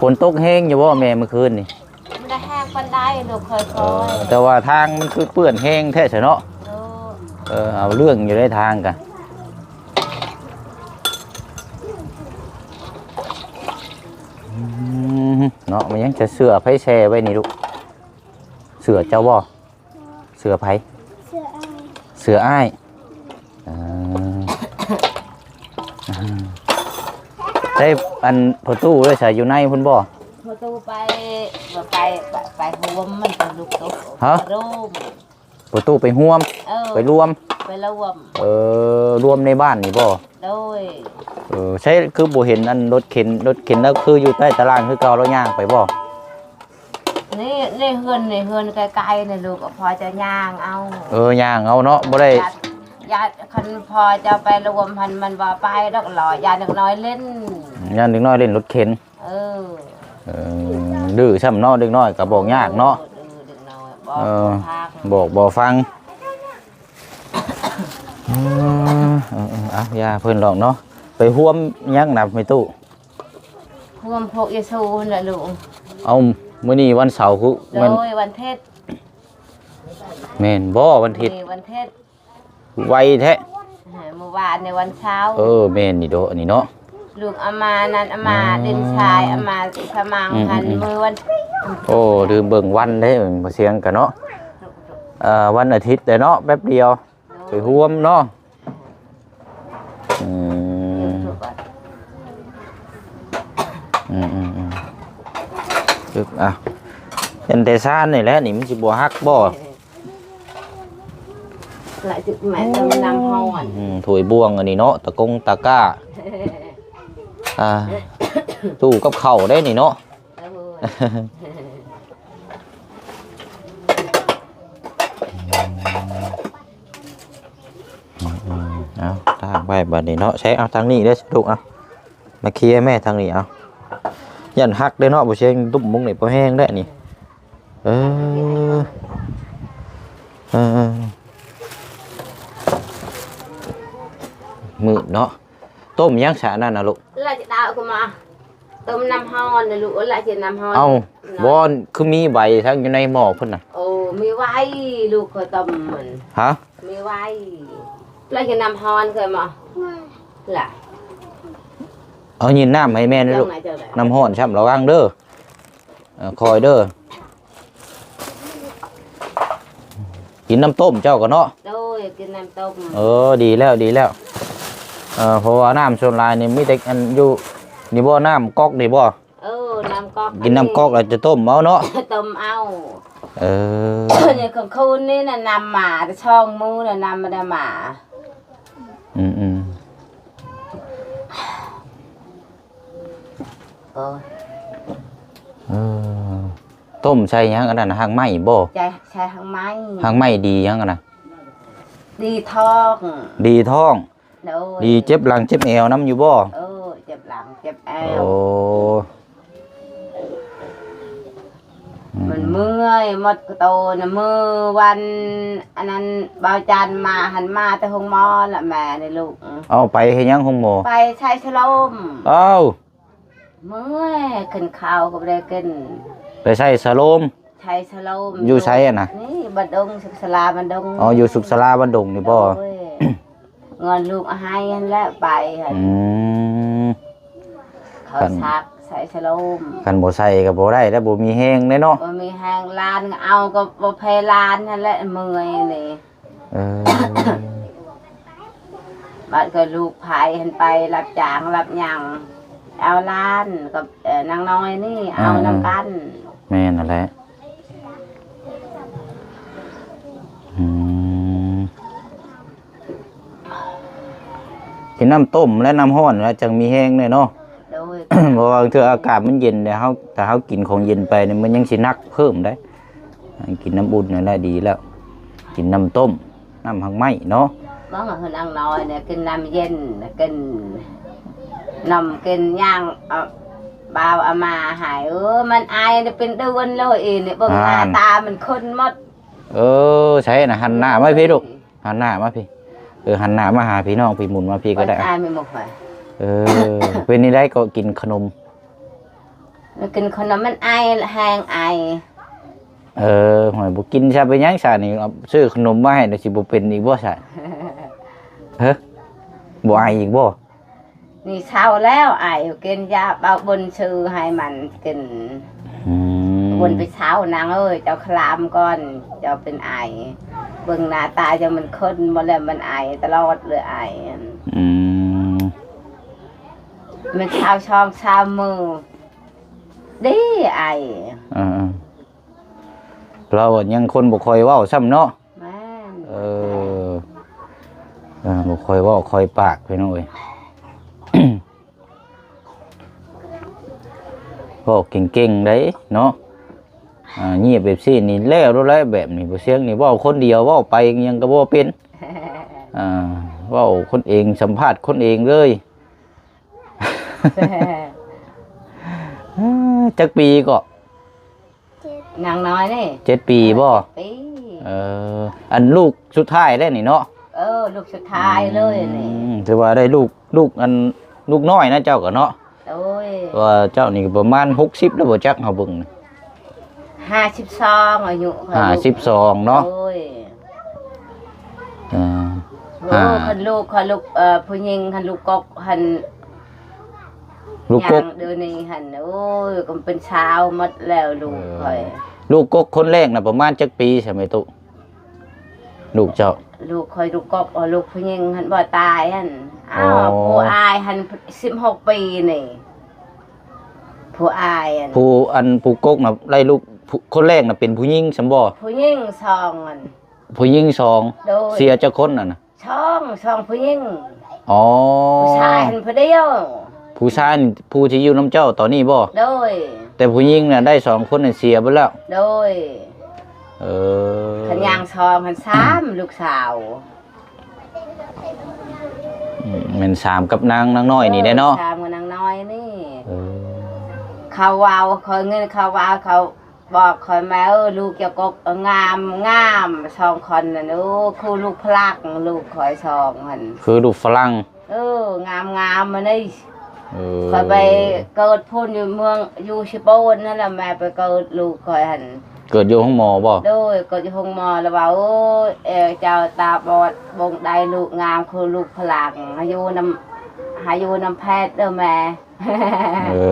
ຝົນຕົກແຮງຢູ່ບໍ່ແມ່ ມື້ຄືນນີ້? ບໍ່ໄດ້ແຮງປານໃດ ລູກ ຄ່ອຍໆ ເອີ ແຕ່ວ່າທາງມັນຄືເປື້ອນແຮງແທ້ຊະເນາະ. ໂດຍ ເອີ ເອົາເລື່ອງຢູ່ໃນທາງກະ ອືມ ເນາະ. ມັນຍັງຈະເສື້ອໃຜແຊ່ໄວ້ນີ້ລູກ? ເສື້ອເຈົ້າບໍ່? ເສື້ອໃຜ? ເສື້ອອ້າຍ ເສື້ອອ້າຍ. ເອີ ໃຊ້ອັນພໍ່ຕູ້ໄດ້ໃສ່ຢູ່ໃນພຸ້ນບໍ່? ພໍ່ຕູ້ໄປ ໄປ ໄປ ໄປຮ່ວມ ມັນກໍລຸກຕົກ. ຮະ? ໂລມ ພໍ່ຕູ້ໄປຮ່ວມ? ເອີ ໄປລວມ? ໄປລວມ. ເອີ ລວມໃນບ້ານນີ້ບໍ່? ໂດຍ. ເອີ ໃຊ້ຄືບໍ່ເຫັນອັນລົດເຂັນ ລົດເຂັນລາວຄືຢູ່ໃຕ້ຕາລ່າງຄືເກົ່າ ລາວຍ່າງໄປບໍ່? ໃນ ໃນເຮືອນ ໃນເຮືອນໃກ້ໆ ນີ້ລູກ ພໍ່ເຈົ້າຍ່າງເອົາ. ເອີ ຍ່າງເອົາເນາະ ບໍ່ໄດ້ ຢ້ານ ຢ້ານ ຄັນພໍ່ເຈົ້າໄປລວມຫັ້ນ ມັນບໍ່ໄປດອກຫຼໍ ຢ້ານເດັກນ້ອຍຫຼິ້ນ ຢ້ານເດັກນ້ອຍຫຼິ້ນລົດເຂັນ. ເອີ ເອີ ດື້ຊ້ຳເນາະ ເດັກນ້ອຍກໍບອກຍາກເນາະ. ເອີ ເດັກນ້ອຍບອກ ເອີ ບໍ່ຟັງ ບໍ່ຟັງ. ເອີ ເອີ ເອີ ເອົາ ຢ່າເພິ່ນຫຼອກເນາະ. ໄປຮ່ວມຫຍັງນະແມ່ຕູ້? ຮ່ວມພວກເຢຊູຫັ້ນແຫຼະລູກ. ເອົາ ມື້ນີ້ວັນເສົາຄື ໂດຍ ວັນເທັດ. ແມ່ນບໍ່ ວັນເທັດ? ມື້ນີ້ວັນເທັດ. ໄວແທ້. ເອີ ມື້ວານໃນວັນເສົາ. ເອີ ແມ່ນນີ້ໂດ ອັນນີ້ເນາະ. ລູກອາມານັ້ນ ອາມາ ອືມ ເດັ່ນຊາຍ ອາມາສະມັງ ອືມ ຫັ້ນ ອືມ ມື້ວັນ. ໂອ້ ລືມເບິ່ງວັນເດ້ ບໍ່ສຽງກັນເນາະ. ເອີ ວັນອາທິດເດ້ເນາະ ແປັບດຽວ. ໂດຍ ໄປຮ່ວມເນາະ. ອືມ ອືມ ອືມ ອືມ ອຶບ ອ່ະ ເຫັນແຕ່ຊານນີ້ແຫຼະ ນີ້ມັນຊິບໍ່ຫັກບໍ່? ລະຈະແມ່ນນ້ຳຮ້ອນ. ອືມ ຖ້ວຍບ່ວງອັນນີ້ເນາະ ຕະກົງຕະກ້າ ອ່າ ຕູ້ກັບເຂົ້າໄດ້ນີ້ເນາະ. ໂອ້ຍ ອືມ ເອົາ ຕາກໄວ້ບາດນີ້ເນາະ. ໃຊ້ ເອົາທາງນີ້ເດີລູກ ເອົາ ມາເຄຍແມ່ທາງນີ້ ເອົາ ຢ້ານຫັກເດ້ເນາະ. ບໍ່ໃຊ່ຕຸ້ມມຸງນີ້ ບໍ່ແຮງແລ້ວນີ້. ເອີ ເອີ ມືດເນາະ. ຕົ້ມຫຍັງຊະນັ້ນນະລູກ? ລະຈະດາວກໍມາ ຕົ້ມນ້ຳຮ້ອນນະລູກ. ລະຈະນ້ຳຮ້ອນ. ເອົ້າ ບໍ່ ຄືມີໄວທັງຢູ່ໃນໝໍ້ພຸ້ນນະ. ໂອ້ ມີໄວ ລູກຂ້ອຍຕົ້ມມັນ. ຮະ? ມີໄວ. ລະຈະນ້ຳຮ້ອນຂ້ອຍມາ. ລະ ເອົາຍິນນ້ຳໃຫ້ແມ່ນະລູກ. ນ້ຳຮ້ອນຊ້ຳ ລະວັງເດີ. ເອີ ຄອຍເດີ ກິນນ້ຳຕົ້ມເຈົ້າກໍເນາະ. ໂດຍ ກິນນ້ຳຕົ້ມ. ເອີ ດີແລ້ວ ດີແລ້ວ. ເອີ ເພາະວ່ານ້ຳສ່ວນຫຼາຍນີ້ມີແຕ່ອັນຢູ່ນີ້ບໍ່ ນ້ຳກອກນີ້ບໍ່? ເອີ ນ້ຳກອກ ກິນນ້ຳກອກແລ້ວຈະຕົ້ມເອົາເນາະ. ຕົ້ມເອົາ. ເອີ ນີ້ຂອງຄືນນີ້ນະ ນ້ຳໝາ ແຕ່ສອງມື້ນະ ນ້ຳມັນໄດ້ໝາ. ອືມໆ. ໂອ້ຍ ເອີ ຕົ້ມໃສ່ຫຍັງອັນນັ້ນ ຮາກໄມ້ບໍ່? ໃສ່ ໃສ່ຮາກໄມ້. ຮາກໄມ້ດີຫຍັງອັນນັ້ນ? ດີທ້ອງ. ດີທ້ອງ. ໂດຍ. ດີເຈັບຫຼັງເຈັບແອວນຳຢູ່ບໍ່? ເອີ ເຈັບຫຼັງເຈັບແອວ. ໂອ້ ອືມ ມັນເມື່ອຍໝົດໂຕນະ. ມື້ວັນອັນນັ້ນ ບ່າວຈັນມາຫັ້ນ ມາແຕ່ໂຮງໝໍລະແມ່ນີ້ລູກ. ເອົາ ໄປເຮັດຫຍັງໂຮງໝໍ? ໄປໃສ່ສະໂລມ. ເອົ້າ ເມື່ອຍ ກິນເຂົ້າກໍບໍ່ໄດ້ກິນ. ໄປໃສ່ສະໂລມ? ໃສ່ສະໂລມ. ຢູ່ໃສຫັ້ນນະ? ນີ້ບ້ານດົງ ສຸກສາລາບ້ານດົງ. ອໍ ຢູ່ສຸກສາລາບ້ານດົງນີ້ບໍ່? ໂດຍ. ເງິນລູກເອົາໃຫ້ຫັ້ນແຫຼະ ໄປຫັ້ນ. ອືມ ເຂົາສັກໃສ່ສະໂລມ. ຄັນບໍ່ໃສ່ກໍບໍ່ໄດ້ແລ້ວ ບໍ່ມີແຮງເດ້ເນາະ. ບໍ່ມີແຮງ ຫຼານເອົາກໍບໍ່ແພ້ຫຼານຫັ້ນແຫຼະ ເມື່ອຍນີ້. ເອີ ບາດກໍລູກໃຜຫັ້ນໄປຮັບຈ້າງຮັບຫຍັງ ເອົາຫຼານກັບ ເອີ ນາງນ້ອຍນີ້ ເອົານຳກັນ. ແມ່ນຫັ້ນແຫຼະ. ອືມ ກິນນ້ຳຕົ້ມແລະນ້ຳຮ້ອນແລ້ວຈັ່ງມີແຮງແດ່ເນາະ. ໂດຍ. ເພາະວ່າບາງເທື່ອອາກາດມັນເຢັນແລ້ວ ເຮົາ ຖ້າເຮົາກິນຂອງເຢັນໄປນີ້ ມັນຍັງຊິໜັກເພີ່ມໄດ໋. ກິນນ້ຳອຸ່ນນັ້ນແຫຼະດີແລ້ວ ກິນນ້ຳຕົ້ມ ນ້ຳຮາກໄມ້ເນາະ. ບາງເທື່ອນາງນ້ອຍນີ້ກິນນ້ຳເຢັນ ກິນ ນ້ຳ ກິນຫຍັງ ເອົາ ບ່າວເອົາມາໃຫ້. ເອີ ມັນອາຍໄດ້ເປັນເດືອນແລ້ວ ອີນີ້ເບິ່ງ ອ່າ ໜ້າຕາມັນຂຸ້ນໝົດ. ເອີ ໃສນະ ຫັນໜ້າມາພີ້ລູກ ຫັນໜ້າມາພີ້. ເອີ ຫັນໜ້າມາຫາພີ່ນ້ອງ ພີ່ໝຸນມາພີ້ກໍໄດ້. ເອີ ເປັນຈັ່ງໃດກໍກິນຂະໜົມ? ມັນກິນຂະໜົມມັນໄອ ແຮງໄອ. ເອີ ຫ້ອຍ ບໍ່ກິນຊະ ເປັນຫຍັງຊະນີ້? ເອົາຊື້ຂະໜົມມາໃຫ້ ຊິບໍ່ເປັນອີກບໍ່ຊະ? ເຮີ ບໍ່ໄອອີກບໍ່? ນີ້ເຊົາແລ້ວ ໄອ ກິນຢາເບົາບຸນຊື້ໃຫ້ມັນກິນ. ອືມ ບຸນໄປເຊົາ ນາງເອີຍ ເຈົ້າຄລາມກ່ອນ ເຈົ້າເປັນໄອ. ເບິ່ງໜ້າຕາເຈົ້າມັນຄົນບໍ່ແລ້ວ ມັນໄອຕະຫຼອດເລີຍ ໄອ. ອືມ ມັນເຊົາສອງສາມມື້ເດ້ ໄອ. ເອີໆ ລາວຍັງຄົນບໍ່ຄ່ອຍເວົ້າຊ້ຳເນາະ. ແມ່ນ. ເອີ ເອີ ບໍ່ຄ່ອຍເວົ້າຄ່ອຍປາກ ພີ່ນ້ອງເອີຍ. ເວົ້າເກັ່ງໆ ໄດ໋ເນາະ. ອ່າ ງຽບແບບຊີ້ນີ້ແລ້ວໂລດແຫຼະ ແບບນີ້ ບໍ່ສຽງນີ້ເວົ້າຄົນດຽວ ເວົ້າໄປຫຍັງກໍບໍ່ເປັນ. ອ່າ ເວົ້າຄົນເອງ ສຳພາດຄົນເອງເລີຍ. ຈັກປີເກາະ? ນາງນ້ອຍນີ້ ເຈັດປີບໍ່? ເຈັດປີ. ເອີ ອັນລູກສຸດທ້າຍແລ້ວນີ້ເນາະ? ເອີ ລູກສຸດທ້າຍເລີຍນີ້. ອືມ ຖືວ່າໄດ້ລູກ ລູກອັນ ລູກນ້ອຍນະເຈົ້າກໍເນາະ. ໂດຍ. ວ່າເຈົ້ານີ້ກໍປະມານຫົກສິບແລ້ວບໍ່ຈັກ ເຮົາເບິ່ງນີ້. ຫ້າສິບສອງ ອາຍຸຂ້ອຍ ຫ້າສິບສອງເນາະ. ໂດຍ. ເອີ ໂອ້ ຫ້າ ຄັນລູກຂ້ອຍ ລູກ ເອີ ຜູ້ຍິງ ຄັນລູກກົກຫັ້ນ ລູກກົກ ຍ່າງດຽວນີ້ຫັ້ນ ໂອ້ຍ ກໍເປັນສາວໝົດແລ້ວລູກຂ້ອຍ. ເອີ ລູກກົກຄົນແລກນະປະມານຈັກປີຊະແມ່ຕຸ? ລູກເຈົ້າ ລູກຂ້ອຍ ລູກກົກ ເອີ ລູກຜູ້ຍິງຫັ້ນບໍ່ຕາຍຫັ້ນ. ອ້າວ ອໍ ຜູ້ອ້າຍຫັ້ນສິບຫົກປີນີ້ ຜູ້ອ້າຍຫັ້ນ ຜູ້ ອັນ ຜູ້ກົກນະໄດ້ລູກ ຜູ້ ຄົນແລກນະເປັນຜູ້ຍິງຊັ້ນບໍ່? ຜູ້ຍິງສອງຫັ້ນ ຜູ້ຍິງສອງ. ໂດຍ. ເສຍຈັກຄົນຫັ້ນນະ? ສອງ ສອງຜູ້ຍິງ. ອໍ ຜູ້ຊາຍຫັ້ນຜູ້ດຽວ. ຜູ້ຊາຍນີ້ຜູ້ທີ່ຢູ່ນຳເຈົ້າຕອນນີ້ບໍ່? ໂດຍ. ແຕ່ຜູ້ຍິງນະໄດ້ສອງຄົນນັ້ນເສຍເບິດແລ້ວ. ໂດຍ. ເອີ ຄັນຍ່າງສອງຫັ້ນສາມ ລູກສາວ. ອືມ ແມ່ນສາມກັບນາງ ນາງນ້ອຍນີ້ແຫຼະເນາະ. ເອີ ສາມກັບນາງນ້ອຍນີ້. ເອີ ເຂົາເວົ້າ ຂ້ອຍເງິນເຂົາເວົ້າ ເຂົາ ບອກຂ້ອຍ ແມ່ເອີຍ ລູກເຈົ້າກໍງາມ ງາມສອງຄົນນັ້ນ. ໂອ້ ຄືລູກຝຣັ່ງ ລູກຂ້ອຍສອງຫັ້ນ ຄືລູກຝຣັ່ງ. ເອີ ງາມໆ ຫັ້ນເດ້. ເອີ ຂ້ອຍໄປເກີດພຸ້ນຢູ່ເມືອງ ຢູ່ສະໂປນຫັ້ນລະ ແມ່ໄປເກີດລູກຂ້ອຍຫັ້ນ. ເກີດຢູ່ໂຮງໝໍບໍ່? ໂດຍ ເກີດຢູ່ໂຮງໝໍ ລະວ່າ ໂອ້ຍ ເອີ ເຈົ້າຕາບອດ ບົ່ງໄດ້ລູກງາມຄືລູກຝຣັ່ງ ໃຫ້ຢູ່ນຳ ໃຫ້ຢູ່ນຳແພດເດີແມ່. ເອີ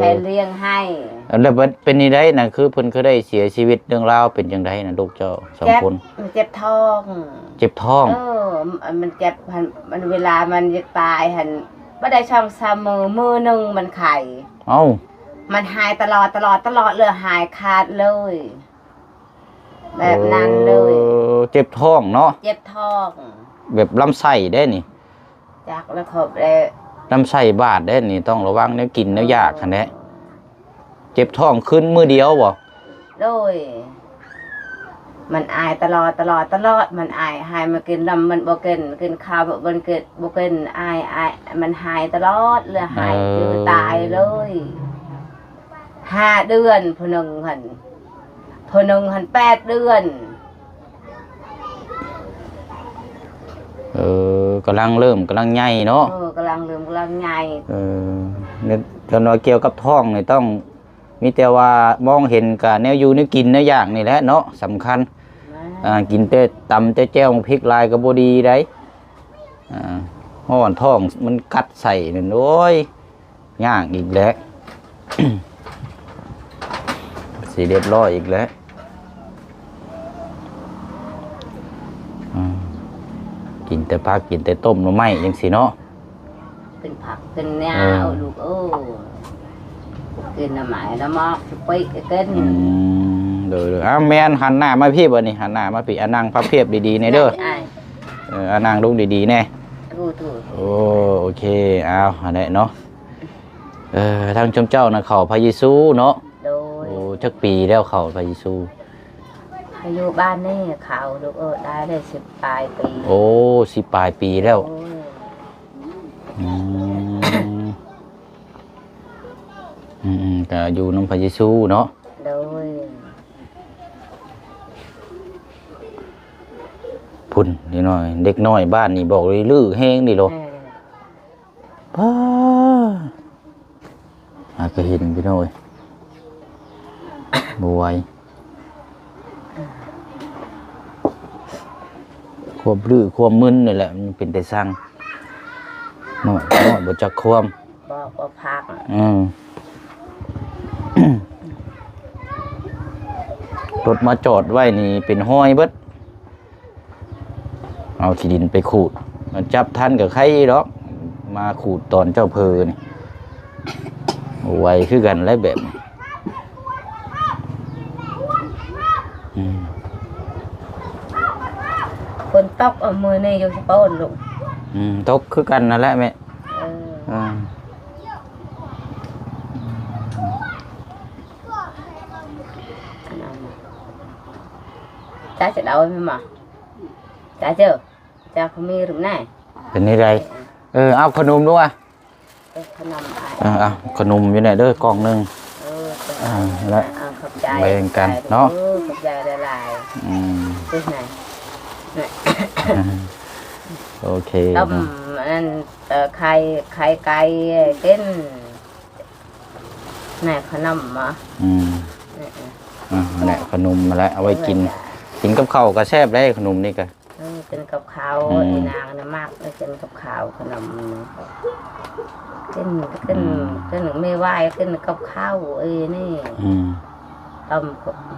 ແພດລ້ຽງໃຫ້. ແລ້ວເປັນ ເປັນແນວໃດນະ ຄືເພິ່ນຄືໄດ້ເສຍຊີວິດ ເລື່ອງລາວເປັນຈັ່ງໃດນະ ລູກເຈົ້າສອງຄົນ? ເຈັບ ເຈັບທ້ອງ. ເຈັບທ້ອງ? ເອີ ມັນ ມັນເຈັບຫັ້ນ ມັນເວລາມັນຢາກຕາຍຫັ້ນ ບໍ່ໄດ້ສອງສາມມື້ ມື້ໜຶ່ງມັນໄຂ້. ເອົ້າ ມັນຫາຍຕະຫຼອດ ຕະຫຼອດ ຕະຫຼອດເລີຍ ຫາຍຂາດເລີຍ. ແບບນັ້ນເລີຍ. ເອີ ເຈັບທ້ອງເນາະ? ເຈັບທ້ອງ ແບບລຳໄສ້ເດ້ນີ້. ຈັກລະຄົບແລ້ວ ລຳໄສ້ບາດເດ້ນີ້ ຕ້ອງລະວັງແນວກິນແນວຢາກຫັ້ນແຫຼະ. ເຈັບທ້ອງຄືນມື້ດຽວບໍ່? ໂດຍ ມັນອາຍຕະຫຼອດ ຕະຫຼອດ ຕະຫຼອດ ມັນອາຍ ໃຫ້ມາກິນນ້ຳມັນບໍ່ກິນ ກິນເຂົ້າມັນບໍ່ກິນ ບໍ່ກິນ ອາຍ ອາຍ ມັນຫາຍຕະຫຼອດເລີຍ ຫາຍ ເອີ ຄືຕາຍເລີຍ. ຫ້າເດືອນ ຜູ້ໜຶ່ງຫັ້ນ ຜູ້ໜຶ່ງຫັ້ນແປດເດືອນ. ເອີ ກຳລັງເລີ່ມ ກຳລັງໃຫຍ່ເນາະ. ເອີ ກຳລັງເລີ່ມ ກຳລັງໃຫຍ່. ເອີ ແລ້ວ ແລ້ວກ່ຽວກັບທ້ອງນີ້ ຕ້ອງ ມີແຕ່ວ່າມອງເຫັນກະແນວຢູ່ແນວກິນແນວຢາກນີ້ແຫຼະເນາະ ສຳຄັນ. ແມ່ນ. ອ່າ ກິນແຕ່ຕຳແຕ່ແຈ່ວ ໝາກພິກຫຼາຍກໍບໍ່ດີໃດ໋. ອ່າ ຮ້ອນ ທ້ອງມັນກັດໃສ່ນັ້ນ ໂອ້ຍ ຍາກອີກແຫຼະ ຊິຮຽບຮ້ອຍອີກແຫຼະ. ອືມ ກິນແຕ່ຜັກ ກິນແຕ່ຕົ້ມໜໍ່ໄມ້ຈັ່ງຊີ້ເນາະ. ກິນຜັກກິນຫຍ້າ ເອີ ລູກເອີຍ ກິນໜໍ່ໄມ້ໜໍ່ໝອກ ສະປິກະກິນ. ອືມ ໂດຍໆ. ອ້າວ ແມ່ນ ຫັນໜ້າມາພີ້ບັດນີ້ ຫັນໜ້າມາພີ້. ອ່າ ນັ່ງພັບພຽບດີໆແດ່ເດີ. ໄດ້ ເອີ ອ່າ ນັ່ງລົງດີໆແດ່. ໂອ້ ໂອ້ ໂອ້ ໂອເຄ. ອ້າວ ຫັ້ນແຫຼະເນາະ. ເອີ ທາງຊຸມເຈົ້ານະ ເຂົ້າພະເຢຊູເນາະ? ໂດຍ. ໂອ້ ຈັກປີແລ້ວເຂົ້າພະເຢຊູ? ຢູ່ບ້ານນີ້ເຂົ້າ ລູກເອີຍ ໄດ້ໄດ້ສິບປາຍປີ. ໂອ້ ສິບປາຍປີແລ້ວ. ໂດຍ. ອືມ ອືມໆ ກະຢູ່ນຳພະເຢຊູເນາະ? ໂດຍ. ພຸ້ນ ເດັກນ້ອຍ ເດັກນ້ອຍບ້ານນີ້ບອກເລີຍ ດື້ແຮງນີ້ໂລ. ເອີ ປ້າ ຫາກະເຫັນພີ່ນ້ອງເອີຍ. ບໍ່ໄຫວ. ຄວາມດື້ຄວາມມຶນນີ້ແຫຼະ ມັນເປັນແຕ່ຊ່າງ ນ້ອຍ ນ້ອຍບໍ່ຈັກຄວາມ ບໍ່ ບໍ່ພັກ. ອືມ ລົດມາຈອດໄວ້ນີ້ເປັນຮອຍເບິດ. ເອົາຂີ້ດິນໄປຂູດ ມັນຈັບທັນກໍໄຄດອກ ມາຂູດຕອນເຈົ້າເຜີນີ້ ໄວຄືກັນແຫຼະແບບນີ້. ອືມ ຝົນຕົກເອົາມື້ນີ້ຢູ່ສະໂປນລູກ. ອືມ ຕົກຄືກັນນັ້ນແຫຼະແມ່. ເອີ ເອີ ຈາຈະເອົາແມ່ນບໍ່? ຈາເຈີ ຈາເຂົາມີຫຼືນາຍ ເປັນໃດ? ເອີ ເອົາຂະໜົມດູອະ. ເອີ ຂະໜົມອ້າຍ ເອີ ເອົາຂະໜົມຢູ່ນີ້ເດີ ກ່ອງໜຶ່ງ. ເອີ ເອີ ແລ້ວ ເອີ ຂອບໃຈ ແບ່ງກັນເນາະ. ເອີ ຂອບໃຈຫຼາຍໆ. ອືມ ເປັນໄງ? ໂອເຄ ຕົ້ມອັນນັ້ນ ເອີ ໄຂ່ ໄຂ່ໄກ່ກິນ. ແມ່ນຂະໜົມບໍ? ອືມ ເອີ ເອີ ອ່າ ແຫຼະ ຂະໜົມຫັ້ນແຫຼະ ເອົາໄວ້ກິນ ເອີ ກິນກັບເຂົ້າກໍແຊບເດ້ ຂະໜົມນີ້ກະ. ເອີ ກິນກັບເຂົ້າ ອືມ ອີນາງນະມັກ ເອີ ກິນກັບເຂົ້າ ຂະໜົມນີ້ ກິນ ກິນ ອືມ ກິນ ແມ່ຫວາຍກິນກັບເຂົ້າ ເອີ ນີ້ ອືມ ຕົ້ມ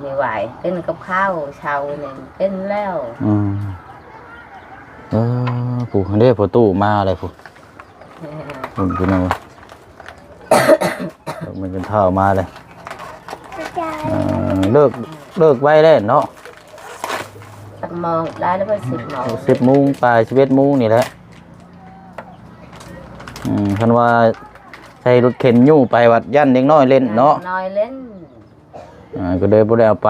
ແມ່ຫວາຍກິນກັບເຂົ້າ ເຊົ້ານີ້ກິນແລ້ວ. ອືມ ເອີ ຜູ້ເດ້ ພໍ່ຕູ້ມາແລ້ວຜູ້. ເອີ ເບິ່ງພີ່ນ້ອງ ມັນເປັນເຖົ້າມາເລີຍ. ເອີ ເລີກ ເລີກໄວແລ້ວເນາະ. ຈັກໂມງໄດ້ແລ້ວ? ສິບໂມງ ສິບໂມງປາຍ ສິບເອັດໂມງນີ້ແຫຼະ. ອືມ ຄັນວ່າໃສ່ລົດເຂັນຍູ້ໄປວັດ ຢ້ານເດັກນ້ອຍເລ່ນເນາະ ເດັກນ້ອຍເລ່ນ. ອ່າ ກໍເລີຍບໍ່ໄດ້ເອົາໄປ.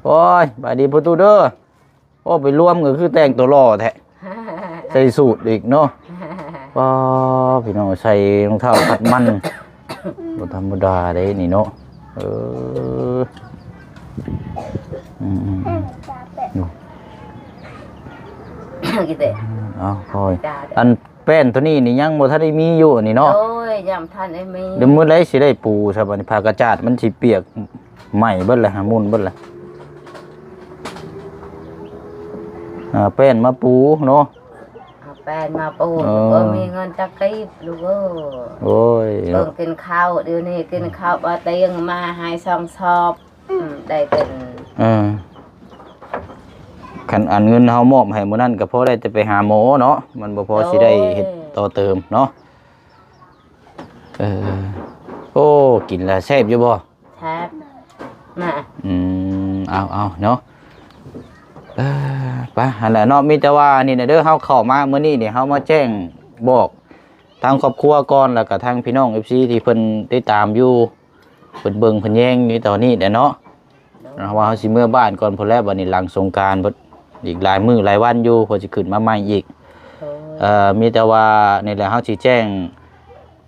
ໂອ້ຍ ບາຍດີພໍ່ຕູ້ເດີ. ໂອ້ ໄປລວມກໍຄືແຕ່ງຕົວຫຼໍ່ແທ້ ໃສ່ສູດອີກເນາະ. ປ້າ ພີ່ນ້ອງ ໃສ່ຮອງເທົ້າຄັດມັນ ບໍ່ທຳມະດາເດ້ນີ້ເນາະ. ເອີ ອືມໆ ເອົາ ຂ້ອຍ ອັນ ແປ້ນໂຕນີ້ນີ້ຍັງບໍ່ທັນໄດ້ມີຢູ່ນີ້ເນາະ. ໂດຍ ຍັງບໍ່ທັນໄດ້ມີ. ດຽວມື້ໃດຊິໄດ້ປູຊະບັດນີ້ ຜ້າກະຈາດມັນຊິປຽກໄໝ້ເບິດລະ ໝຸ່ນເບິດລະ. ອ່າ ແປ້ນມາປູເນາະ. ເອົາແປ້ນມາປູ. ເອີ ບໍ່ມີເງິນຈັກກີບລູກເອີຍ. ໂອ້ຍ ເບິ່ງເນາະ ກິນເຂົ້າ ດຽວນີ້ກິນເຂົ້າບໍ່ຕຽງ ມາໃຫ້ສອງຊອບ. ອືມ ໄດ້ເປັນ ເອີ ຄັນອັນເງິນເຮົາມອບໃຫ້ມື້ນັ້ນກໍພໍໄດ້ແຕ່ໄປຫາໝໍເນາະ ມັນບໍ່ພໍ ໂດຍ ຊິໄດ້ເຮັດຕໍ່ເຕີມເນາະ. ເອີ ໂອ້ ກິນແລ້ວແຊບຢູ່ບໍ່? ແຊບນະ. ອືມ ເອົາໆ ເນາະ. ເອີ ໄປ ຫັ້ນແຫຼະເນາະ ມີແຕ່ວ່ານີ້ນະເດີ ເຮົາເຂົ້າມາມື້ນີ້ນີ້ ເຮົາມາແຈ້ງບອກທາງຄອບຄົວກ່ອນ ແລ້ວກໍທາງພີ່ນ້ອງເອັຟຊີທີ່ເພິ່ນຕິດຕາມຢູ່ ເພິ່ນເບິ່ງເພິ່ນແຍງຢູ່ຕອນນີ້ແຫຼະເນາະ. ເພາະວ່າເຮົາຊິເມືອບ້ານກ່ອນພຸ້ນແຫຼະ ບັດນີ້ຫຼັງສົງການພຸ້ນ ອີກຫຼາຍມື້ຫຼາຍວັນຢູ່ ເພິ່ນຊິຂຶ້ນມາໃໝ່ອີກ. ໂດຍ ເອີ ມີແຕ່ວ່ານີ້ແຫຼະ ເຮົາຊິແຈ້ງ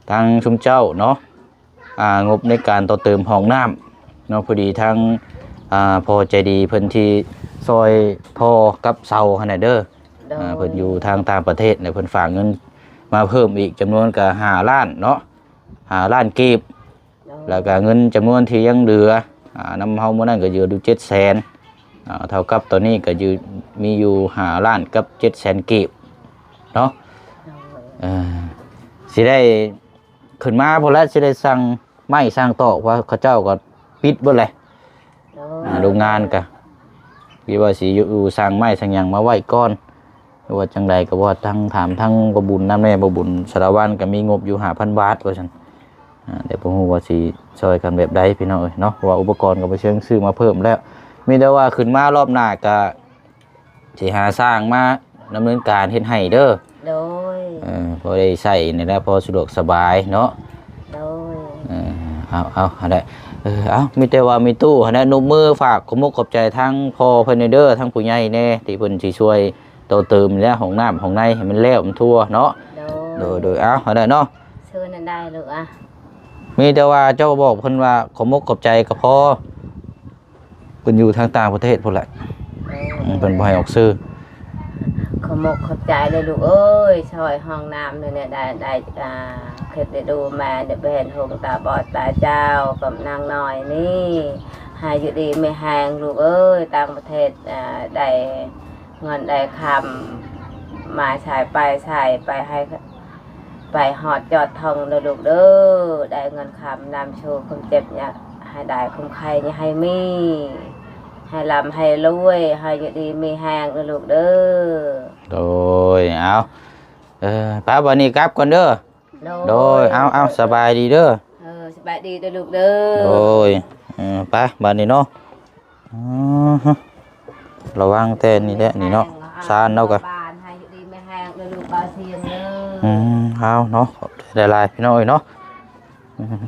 ທາງຊຸມເຈົ້າເນາະ ອ່າ ງົບໃນການຕໍ່ເຕີມຫ້ອງນ້ຳເນາະ. ພໍດີທາງ ອ່າ ພໍ່ໃຈດີເພິ່ນທີ່ຊ່ອຍທໍ່ກັບເສົາຫັ້ນນະເດີ ໂດຍ ອ່າ ເພິ່ນຢູ່ທາງຕ່າງປະເທດ ແລະ ເພິ່ນຝາກເງິນມາເພີ່ມອີກຈຳນວນກໍຫ້າລ້ານເນາະ ຫ້າລ້ານກີບ. ແລ້ວກໍເງິນຈຳນວນທີ່ຍັງເຫຼືອ ອ່າ ນຳເຮົາມື້ນັ້ນກໍຢູ່ຢູ່ເຈັດແສນ ອ່າ ເທົ່າກັບຕອນນີ້ກໍຢູ່ ມີຢູ່ຫ້າລ້ານກັບເຈັດແສນກີບເນາະ. ເອີ ຊິໄດ້ຂຶ້ນມາພຸ້ນແຫຼະ ຊິໄດ້ສັ່ງໄມ້ສັ່ງຕອກ ເພາະເຂົາເຈົ້າກໍປິດເບິດແຫຼະ. ໂດຍ ອ່າ ໂຮງງານກະ ຄິດວ່າຊິຢູ່ ຢູ່ ສັ່ງໄມ້ສັ່ງຫຍັງມາໄວ້ກ່ອນ ຫຼືວ່າຈັ່ງໃດກໍບໍ່ ທັງຖາມທັງພໍ່ບຸນນຳແດ່ ພໍ່ບຸນສາລະວັນກໍມີງົບຢູ່ຫ້າພັນບາດວ່າຊັ້ນ. ອ່າ ແຕ່ບໍ່ຮູ້ວ່າຊິຊ່ອຍກັນແບບໃດພີ່ນ້ອງເອີຍເນາະ ເພາະວ່າອຸປະກອນກໍບໍ່ເຊີງຊື້ມາເພີ່ມແລ້ວ ມີແຕ່ວ່າຂຶ້ນມາລອບໜ້າກໍ ຊິຫາຊ່າງມາດຳເນີນການເຮັດໃຫ້ເດີ. ໂດຍ ເອີ ພໍໄດ້ໃຊ້ນີ້ແຫຼະ ພໍສະດວກສະບາຍເນາະ. ໂດຍ ເອີ ເອົາ ເອົາ ຫັ້ນແຫຼະ ເອີ ເອົາ ມີແຕ່ວ່າມີຕູ້ຫັ້ນແຫຼະ ນົບມືຝາກຂອບມົກຂອບໃຈທາງພໍ່ເພິ່ນແດ່ເດີ ທາງຜູ້ໃຫຍ່ແດ່ ທີ່ເພິ່ນຊິຊ່ວຍຕໍ່ເຕີມແຫຼະ ຫ້ອງນ້ຳຫ້ອງໃນໃຫ້ມັນແລ້ວມັນທົ່ວເນາະ. ໂດຍ ໂດຍ ໂດຍ ເອົາ ຫັ້ນແຫຼະເນາະ ເຊີນນັ້ນໄດ້ລູກອະ. ມີແຕ່ວ່າເຈົ້າບອກເພິ່ນວ່າຂອບມົກຂອບໃຈກໍພໍ. ເພິ່ນຢູ່ທາງຕ່າງປະເທດພຸ້ນແຫຼະ ເອີ ເພິ່ນບໍ່ໃຫ້ອອກຊື່. ຂອບມົກຂອບໃຈເດີລູກເອີຍ ຊ່ອຍຫ້ອງນ້ຳນີ້ແຫຼະ ໄດ້ ໄດ້ ອ່າ ເຮັດໄດ້ດູແມ່ໄດ້ແບນຫົງຕາບອດຕາຈາວກັບນາງນ້ອຍນີ້ ໃຫ້ຢູ່ດີມີແຮງລູກເອີຍ, ຕ່າງປະເທດ ອ່າ ໄດ້ເງິນໄດ້ຄຳ ມາໃຊ້ໄປໃຊ້ໄປໃຫ້ ໄປຮອດຍອດທອງເດີລູກເດີ, ໄດ້ເງິນຄຳນຳໂຊຄວາມເຈັບ ຢ່າໃຫ້ໄດ້ ຄວາມໄຂ້ຢ່າໃຫ້ມີ, ໃຫ້ລ່ຳໃຫ້ລວຍ, ໃຫ້ຢູ່ດີມີແຮງເດີລູກເດີ. ໂດຍ ເອົາ ເອີ ໄປ ບັດນີ້ກັບກ່ອນເດີ. ໂດຍ ໂດຍ ເອົາ ເອົາ ສະບາຍດີເດີ. ເອີ ສະບາຍດີເດີລູກເດີ. ໂດຍ ເອີ ໄປ ບັດນີ້ເນາະ. ອືຮຶ ລະວັງແຕ່ນີ້ແຫຼະນີ້ເນາະ ຊານເນາະກະ ບ້ານໃຫ້ຢູ່ດີມີແຮງເດີລູກ ບ່າວຊຽງເດີ. ອືມ ເອົາເນາະ ຂອບໃຈຫຼາຍໆ ພີ່ນ້ອງເອີຍເນາະ. ອືມ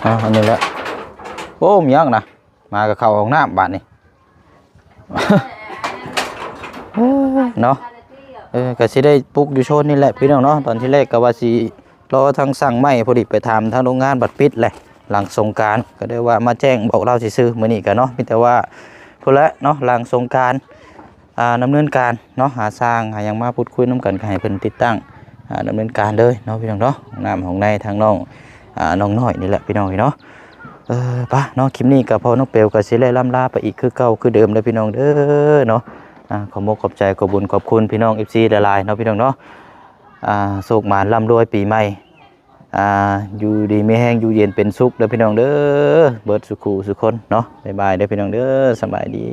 ເອົາ ອັນນີ້ແຫຼະ. ໂອ້ ມີຫຍັງນະ ໝາກະເຂົ້າຫ້ອງນ້ຳບາດນີ້. ເນາະ ເອີ ກະຊິໄດ້ປຸກຢູ່ໂຊນນີ້ແຫຼະ ພີ່ນ້ອງເນາະ. ຕອນທີແລກກະວ່າຊິ ລໍທາງຊ່າງໄມ້ ພໍດີໄປຖາມທາງໂຮງງານບັດປິດແຫຼະ ຫຼັງສົງການ ກໍໄດ້ວ່າມາແຈ້ງບອກລາວຊື່ໆ. ມື້ນີ້ກໍເນາະ ມີແຕ່ວ່າພຸ້ນແຫຼະເນາະ ຫຼັງສົງການ ອ່າ ດຳເນີນການເນາະ ຫາຊ່າງຫາຫຍັງມາພູດຄຸຍນຳກັນ ກໍໃຫ້ເພິ່ນຕິດຕັ້ງ ອ່າ ດຳເນີນການເລີຍເນາະ ພີ່ນ້ອງເນາະ. ຫ້ອງນ້ຳຫ້ອງໃນທາງນ້ອງ ອ່າ ນ້ອງນ້ອຍນີ້ແຫຼະ ພີ່ນ້ອງເອີຍເນາະ. ເອີ ປະເນາະ ຄລິບນີ້ກໍພໍ່ນ້ອງເປວກໍຊິໄດ້ລ່ຳລາໄປອີກຄືເກົ່າຄືເດີມເດີ ພີ່ນ້ອງເດີເນາະ. ອ່າ ຂອບອົກຂອບໃຈ ຂອບບຸນຂອບຄຸນພີ່ນ້ອງ ເອັຟຊີ ຫຼາຍໆເນາະ ພີ່ນ້ອງເນາະ. ອ່າ ໂຊກໝານລ່ຳລວຍປີໃໝ່ ອ່າ ຢູ່ດີມີແຮງ ຢູ່ເຢັນເປັນສຸກເດີພີ່ນ້ອງເດີ ເບິດສູ່ຄູ່ສູ່ຄົນເນາະ. ບາຍບາຍເດີພີ່ນ້ອງເດີ ສະບາຍດີ.